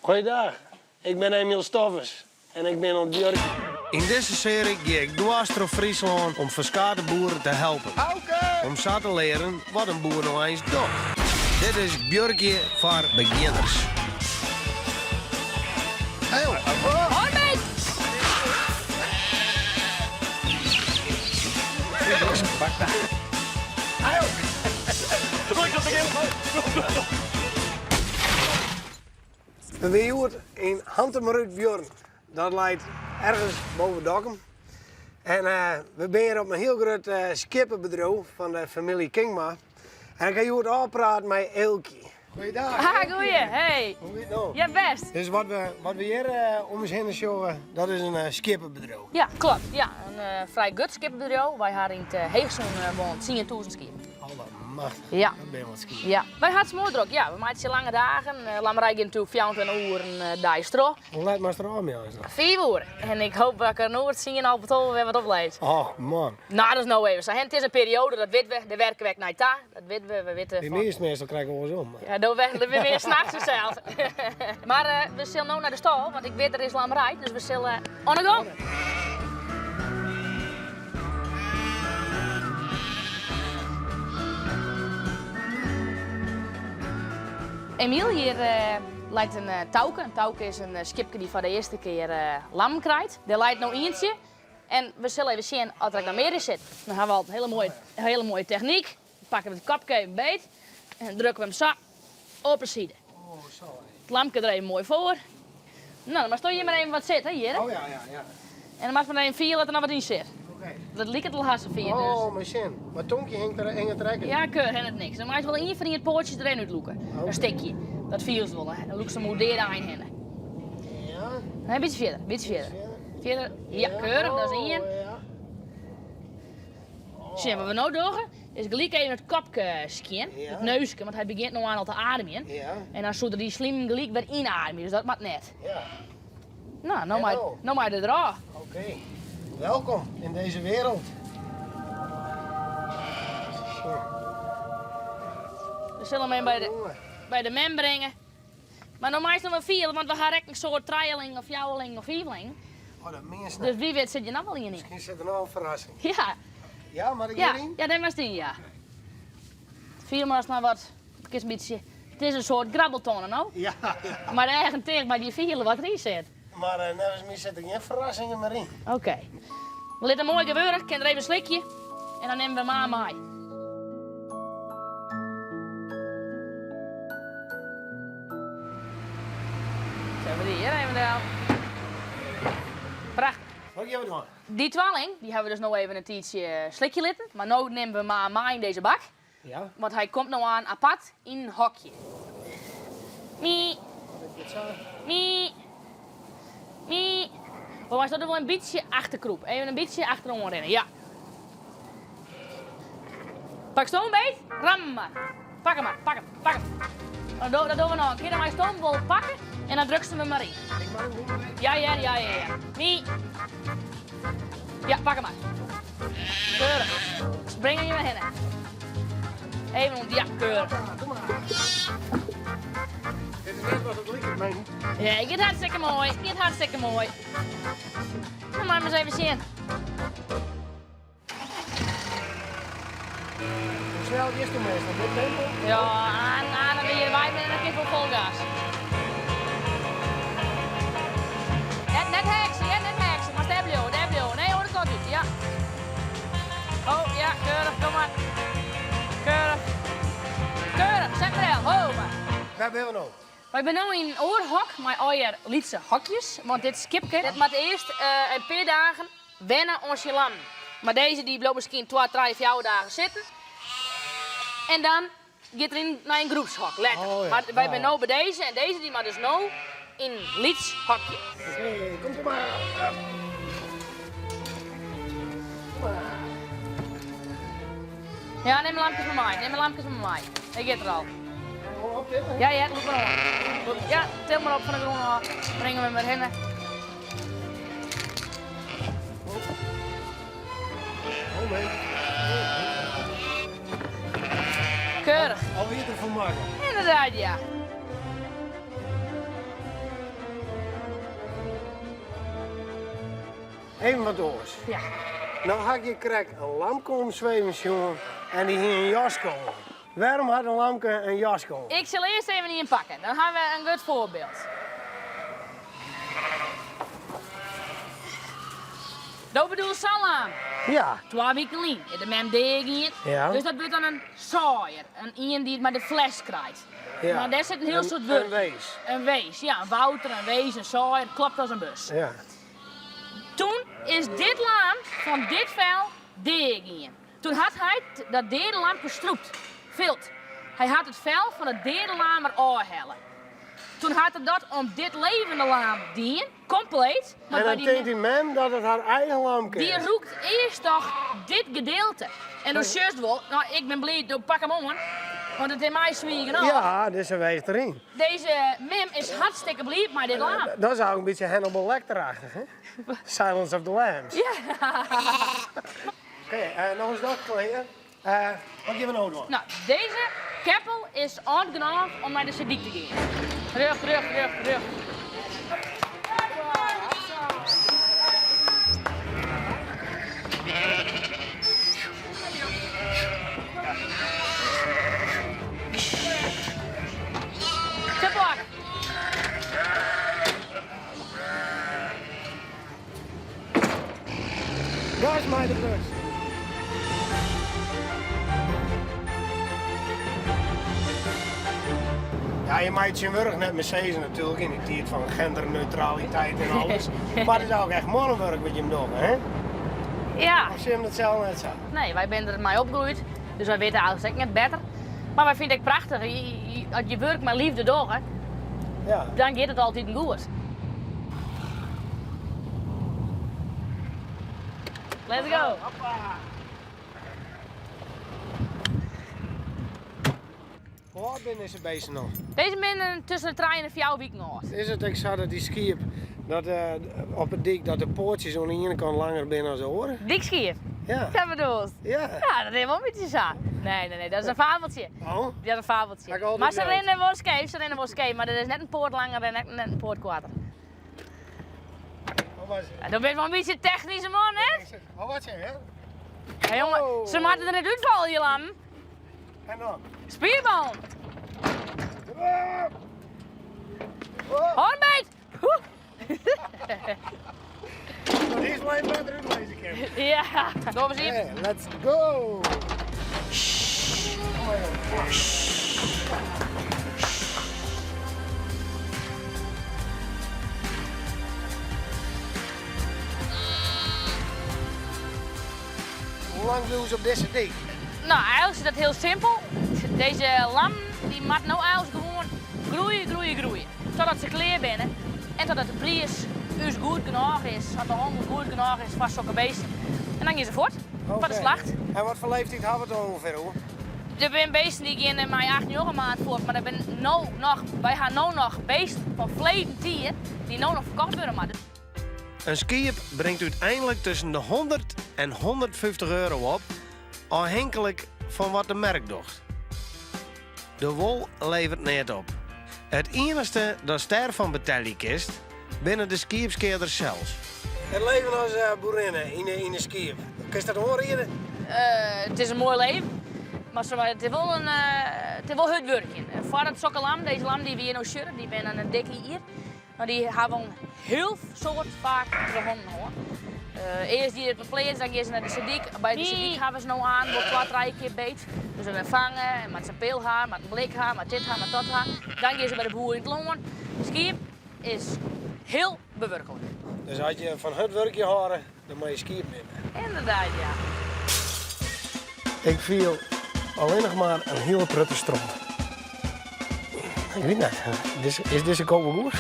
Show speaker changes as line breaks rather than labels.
Goeiedag, ik bin Emiel Stoffers en ik bin oan it buorkjen.
Yn dizze searje gean ik dwars troch Fryslân om ferskate boeren te helpen. Om sa te learen wat in boer no eins docht. Dit is Buorkje foar begjinners.
We binne hjoed yn Hantumerútbuorren. Dat leit ergens boven Dokkum. En we binne hjir op in hiel grut skieppebedriuw fan de famylje Kingma. En ik ha hjoed ôfpraat mei Eelkje. Goeiedag.
Ah, goeie. Hey.
Hoe giet it no?
Ja, best.
Dus wat we, wat we hjir om ús hinne sjogge, dat is in skieppebedriuw.
Ja, kloppet. Ja, in frij grut skieppebedriuw. Wy ha yn it heechseizoen wol 10.000 skiep.
Allemachtig.
Ja.
Dat binne wat skiep.
Ja. Wy ha it smoar drok. Ja, we meitsje lange dagen. Lammerij giet natuerlik 24 oeren deis troch.
Hoe let moatst der ôf moarns dan?
Fiif oere. En ik hoop dat ik in oer tsien, half 12 wer wat opleid.
Och man.
No, dat is no even sa. Het is in perioade, dat witte we. Dêr werke we ek nei ta. Dat witte we. We witte
By my is it meastal krekt oarsom.
Ja, do wer mear nachts sels. Mar uh, we sille no nei de stâl, want ik wit der is lammerij, dus we sille oan de gong. Emiel, hjir uh, leit in uh, touke. In touke is in skiepke dy't foar de earste kear lammen krijt. Der leit no ientsje. En we sille even sjen oft der ek noch mear yn sit. Dan ha we al in hiele moaie, hiele moaie technyk. Dan pakke we it kopke even beet en drukke we him sa op 'e side.
Oh, sa.
It lamke der even moai foar. No, dan moatsto hjir mar even wat sitte, hjir.
Oh ja, ja, ja.
En dan moatst mar even fiele dat der noch wat yn sit.
Oké.
Dat liket al hast safier, dus.
Oh, mar sjen. Mar tonkje hinget der, hinget der ek út.
Ja, keur, hinget niks. Dan meist wol ien fan dy poatsjes der even útlûke. In stikje. Dat fielst wol. Dan lûkst him oer deade ein hinne.
Ja.
In bytsje fierder, in bytsje fierder. Fierder. Ja, keurich, dat is ien. Sjen, wat we no dogge, is gelyk even it kopke skjin, it neuske, want hy begjint no aan al te ademjen. En dan soe er dy slimen gelyk wer ynademje, dus dat moat net. No, no mei, no mei er derôf.
Oké. Welkom in deze wereld.
We sille him even by de, by de mem bringe. Mar no meist noch wol fiele, want we ha ek in soad trijelingen of fjouwerlingen of fiiflingen.
Oh, dat meast
Dus wie wit sit hjir noch wol ien yn.
Miskien sit der noch in ferrassing.
Ja.
Ja, moat ik
Ja,
hjiryn?
ja, dêr moatst yn, ja. Fiel mar ris noch wat, it is in bytsje, it is in soart grabbeltonne, no?
Ja, ja.
Mar de eagen ticht, mar dy fiele wat deryn sit.
Mar neffens my sit der gjin ferrassingen mear yn.
Oké. We litte moai gewurde, kin der even slikje en dan nimme we ma mei. Sette we dy hjir even del. Prachtich.
Wat gean we dwaan?
Dy twalling, dy hawwe we dus no even in tiidsje slikje litten. Mar no nimme we ma mei yn dizze bak.
Ja.
Want hy komt no aan apart yn in hokje. Mie. Mie. Mie. Wol meist dat wol in bytsje achterkrûpe. Even in bytsje achteroan rinne, ja. Paksto him beet? Ram mar. Pak him mar, pak him, pak him. Dat do, dat dogge we noch in kear. Dan meist him wol pakke en dan drukst him mar yn.
Ik mei him goed beet?
Ja, ja, ja, ja, ja. Mie. Ja, pak him mar. Keurich. Bring him hjir mar hinne. Even ûnder, ja, keurich.
Kom mar. Dit is net wat it liket, meen.
Ja, it giet hartstikke moai. It giet hartstikke moai. Dan moatte we ris even sjen.
Hoe snel giest do meastal? Dit tempo?
Ja, aan, aan en weer wij en dan kinst wol fol gas. Net, net heksen, ja, net heksen. Mar dêr bliuwe, dêr bliuwe. Nee, oare kant út, ja. Oh, ja, keurich, kom mar. Keurich. Keurich, set mar del, ho mar.
Wêr binne we no?
Wy binne no yn in oar hok mei allegear lytse hokjes, want dit skipke dit moat earst in pear dagen wenne oan syn lammen. Mar dizze dy bliuwt miskien twa, trije, fjouwer dagen sitten en dan giet er yn nei in groepshok letter.
Oh, ja.
Mar wy
Ja,
binne
ja.
no by dizze en dizze dy moat dus no yn in lyts hokje.
Oké, komt mar. Kom mar.
Ja, nim de lampkes mar mei, nim de lampkes mar mei. Hy giet der al.
Optillen?
Ja, ja, lûk mar oan. Ja, til mar op fan de grûn ôf. Bringe we him wer hinne.
Oh, nee.
Keurich.
Al wie it der foar makke.
Ynderdaad, ja.
Even wat oars.
Ja.
No ha ik hjir krekt in lamke omsweven sjoen en dy hie in jaske oan. Wêrom hat in lamke in jaske oan?
Ik sil earst even ien pakke, dan ha we in goed foarbyld. Do bedoelst sa'n lam?
Ja.
Twa wiken lyn is de mem deagien.
Ja.
Dus dat wurdt dan in saaier, in ien dy't it mei de fles krijt.
Ja.
Mar dêr sit in hiel soad wurk
In wees.
In wees, ja. In wouter, in wees, in saaier, klopt as in bus.
Ja.
Toen is dit lam fan dit fel deagien. Toen hat hy dat deade lamke strûpt, fild. Hy hat it fel fan it deade lam er ôfhelle. Toen hat er dat om dit levende lam dien, kompleet.
En dan tinkt dy mem dat it har eigen lamke
Dy
is.
rûkt earst toch dit gedeelte. En do sjochst wol, no ik bin bliid, do pak him oan, want it is my swier genôch.
Ja, dizze weecht deryn.
Dizze mem is hartstikke bliid mei dit lam.
Dat is eigentlik in bytsje Hannibal Lecter-achtich, hè? Silence of the Lambs.
Ja.
Oké, no is dat klear. Wat gean we no dwaan?
No, dizze keppel is âld genôch om nei de sedyk te gean. Rjocht, rjocht, rjocht, rjocht. Te plak.
Gas mei de bus. Ja, je mei tsjintwurdich net mear sizze natuerlik yn de tiid fan genderneutraliteit en alles. Mar it is ek echt mannewurk wat jim dogge, hè?
Ja.
Of sjogge jim dat sels net sa?
Nee, wy binne der mei opgroeid, dus wy witte eigentlik ek net better. Mar wy fine it ek prachtich. As je wurk mei liefde dogge,
Ja.
dan giet it altiten goed. Let's go.
Hoe âld binne dizze beesten no?
Dizze binne tusken de trije en de fjouwer wiken âld.
Is it ek sa dat dy skiep dat op 'e dyk dat de poatsjes oan de iene kant langer binne as de oare?
Dykskiep?
Ja.
Sa bedoelst?
Ja.
Ja, dat is wol in bytsje sa. Nee, nee, nee, dat is in fabeltsje.
Oh?
Dat is in fabeltsje.
Ha ik altyd
Mar se
leaud.
rinne wol skeef, se rinne wol skeef, mar dat is net in poat langer en net in poat koarter.
Wat was it?
Do bist wol in bytsje technyske man, hè?
Wat was it, hè?
Ja, jonge, se moatte der net útfalle, dy lammen.
En dan?
Spierballen. Hâld beet!
Dy is wol even better útlizze kinnen.
Ja, dogge we iepen.
Hey, let's go! Hoe lang bliuwe se op dizze dyk?
No, eigentlik is dat hiel simpel. Dizze lammen dy moatte no eigentlik gewoan groeie, groeie, groeie. Totdat se klear binne en totdat de priis ús goed genôch is, dat de hannel goed genôch is foar sokke beesten. En dan gean se fuort, foar de slacht.
En wat foar leeftiid hawwe we it ûngefear oer?
Der binne beesten dy geane mei 8, njoggen maand fuort, mar der binne no noch, wy ha no noch beesten fan ferleden tiid dy't no noch ferkocht wurde moatte.
In skiep bringt úteinlik tusken de 100 en 150 euro op, ôfhinklik fan wat de merk docht. De wol leveret neat op. It iennichste datst dêrfan betelje kinst, binne de skiepskearders sels.
It leven as boerinne yn 'e skiep, kinst dat oanriede?
It is in moai leven, mar it is wol in, it is wol hurd wurkjen. Foar it sokke lam, dizze lam dy't we hjir no sjogge, dy binne in dikke jier. Mar dy hawwe in hiel soad faak troch hannen hân. Earst gie it op de pleats, dan gean se nei de sedyk. By de sedyk hawwe se no aan wol twa, trije kear beet. Dus dan wer fange en moat se in pil ha, moat in blik ha, moat dit ha, moat dat ha. Dan gean se by de boer yn it lân. Skiep is hiel bewurklik.
Dus as je fan hurd wurkjen hâlde, dan moatte je skiep nimme.
Ynderdaad, ja.
Ik fiel allinnich mar in hiele protte stront. Ik wit net, is dizze ko wol goed?